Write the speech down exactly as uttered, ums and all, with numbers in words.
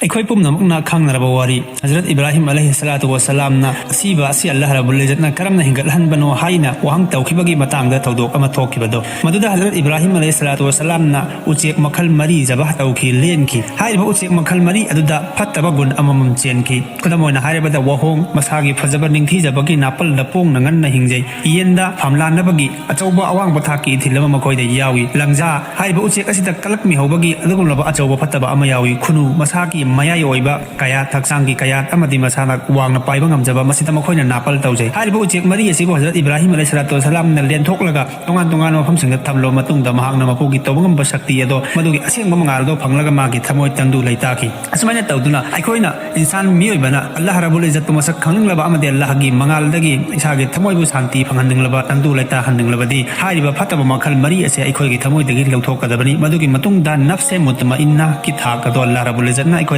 ꯑꯩꯈꯣꯏ ꯄꯨꯝꯅꯃꯛꯅ ꯈꯪꯅꯔꯕ ꯋꯥꯔꯤ, ꯍꯖꯔꯠ ꯏꯕ꯭ꯔꯥꯍꯤꯝ ꯑꯂꯩꯍꯤ ꯁꯂꯥꯇꯨ ꯋꯁꯂꯥꯝꯅ ꯑꯁꯤꯕ ꯑꯁꯤ ꯑꯜꯂꯥꯍ ꯔꯕꯨꯜ ꯏꯖꯠꯅ ꯀꯔꯝꯅ ꯍꯤꯡꯒꯠꯍꯟꯕꯅꯣ ꯍꯥꯏꯅ ꯋꯥꯍꯪ ꯇꯧꯈꯤꯕꯒꯤ ꯃꯇꯥꯡꯗ ꯊꯧꯗꯣꯛ ꯑꯃ ꯊꯣꯛꯈꯤꯕꯗꯣ꯫ ꯃꯗꯨꯗ ꯍꯖꯔꯠ ꯏꯕ꯭ꯔꯥꯍꯤꯝ ꯑꯂꯩꯍꯤ ꯁꯂꯥꯇꯨ ꯋꯁꯂꯥꯝꯅ ꯎꯆꯦꯛ ꯃꯈꯜ ꯃꯔꯤ ꯖꯕꯍ ꯇꯧꯈꯤ, ꯂꯦꯟꯈꯤ꯫ ꯍꯥꯏꯔꯤꯕ ꯎꯆꯦꯛ ꯃꯈꯜ ꯃꯔꯤ ꯑꯗꯨꯗ ꯐꯠꯇꯕ ꯒꯨꯟ ꯑꯃꯃꯝ ꯆꯦꯟꯈꯤ꯫ ꯈꯨꯗꯝ ꯑꯣꯏꯅ ꯍꯥꯏꯔꯕꯗ, ꯋꯥꯍꯣꯡ, ꯃꯁꯥꯒꯤ ꯐꯖꯕ ꯅꯤꯡꯊꯤꯖꯕꯒꯤ ꯅꯥꯄꯜꯗ ꯄꯣꯡꯅ ꯉꯟꯅ ꯍꯤꯡꯖꯩ꯫ ꯌꯦꯟꯗ ꯐꯝꯂꯥꯟꯅꯕꯒꯤ ꯑꯆꯧꯕ ꯑꯋꯥꯡꯕ ꯊꯥꯛꯀꯤ ꯏꯊꯤꯜ ꯑꯃ ꯃꯈꯣꯏꯗ ꯌꯥꯎꯏ꯫ ꯂꯪꯖꯥ ꯍꯥꯏꯔꯤꯕ ꯎꯆꯦꯛ ꯑꯁꯤꯗ ꯀꯂꯛ ꯃꯤꯍꯧꯕꯒꯤ ꯑꯗꯨꯒꯨꯝꯂꯕ ꯑꯆꯧꯕ ꯐꯠꯇꯕ ꯑꯃ ꯌꯥꯎꯏ꯫ ꯈꯨꯅꯨ, ꯃꯁꯥꯒꯤ ꯃꯌꯥꯏ ꯑꯣꯏꯕ ꯀꯌꯥꯠ, ꯍꯛꯆꯥꯡꯒꯤ ꯀꯌꯥꯠ ꯑꯃꯗꯤ ꯃꯁꯥꯅ ꯋꯥꯡꯅ ꯄꯥꯏꯕ ꯉꯝꯖꯕ, ꯃꯁꯤꯗ ꯃꯈꯣꯏꯅ ꯅꯥꯄꯜ ꯇꯧꯖꯩ꯫ ꯍꯥꯏꯔꯤꯕ ꯎꯆꯦꯛ ꯃꯔꯤ ꯑꯁꯤꯕꯨ ꯍꯖꯔꯠ ꯏꯕ꯭ꯔꯥꯍꯤꯝ ꯑꯂꯩꯍꯤ ꯁꯂꯥꯇꯨ ꯋꯁꯂꯥꯝꯅ ꯂꯦꯟꯊꯣꯛꯂꯒ ꯇꯣꯉꯥꯟ ꯇꯣꯉꯥꯟꯕ ꯃꯐꯝꯁꯤꯡꯗ ꯊꯝꯂꯕ ꯃꯇꯨꯡꯗ, ꯃꯍꯥꯛꯅ ꯃꯄꯨꯒꯤ ꯇꯧꯕ ꯉꯝꯕ ꯁꯛꯇꯤ ꯑꯗꯣ, ꯃꯗꯨꯒꯤ ꯑꯁꯦꯡꯕ ꯃꯉꯥꯜ ꯑꯗꯣ ꯐꯪꯂꯒ ꯃꯥꯒꯤ ꯊꯃꯣꯏ ꯇꯪꯗꯨ ꯂꯩꯇꯥꯈꯤ꯫ ꯑꯁꯨꯃꯥꯏꯅ ꯇꯧꯗꯨꯅ ꯑꯩꯈꯣꯏꯅ ꯏꯟꯁꯥꯟ, ꯃꯤꯑꯣꯏꯕꯅ ꯑꯜꯂꯥꯍ ꯔꯕꯨꯜ ꯏꯖꯠꯄꯨ ꯃꯁꯛ ꯈꯪꯅꯤꯡꯂꯕ ꯑꯃꯗꯤ ꯑꯜꯂꯥꯍꯒꯤ ꯃꯉꯥꯜꯗꯒꯤ ꯏꯁꯥꯒꯤ ꯊꯃꯣꯏꯕꯨ ꯁꯥꯟꯇꯤ ꯐꯪꯍꯟꯅꯤꯡꯂꯕ, ꯇꯪꯗꯨ ꯂꯩꯇꯥꯍꯟꯅꯤꯡꯂꯕꯗꯤ ꯍꯥꯏꯔꯤꯕ ꯐꯠꯇꯕ ꯃꯈꯜ ꯃꯔꯤ ꯑꯁꯦ ꯑꯩꯈꯣꯏꯒꯤ ꯊꯃꯣꯏꯗꯒꯤ ꯂꯧꯊꯣꯛꯀꯗꯕꯅꯤ꯫ ꯃꯗꯨꯒꯤ ꯃꯇꯨꯡꯗ ꯅꯐꯁꯦ ꯃꯨꯇꯃꯏꯟꯅꯥꯒꯤ ꯊꯥꯛ ꯑꯗꯣ ꯑꯜꯂꯥꯍ ꯔꯕꯨꯜ ꯏꯖꯠꯅ ꯑꯩꯈꯣꯏꯗ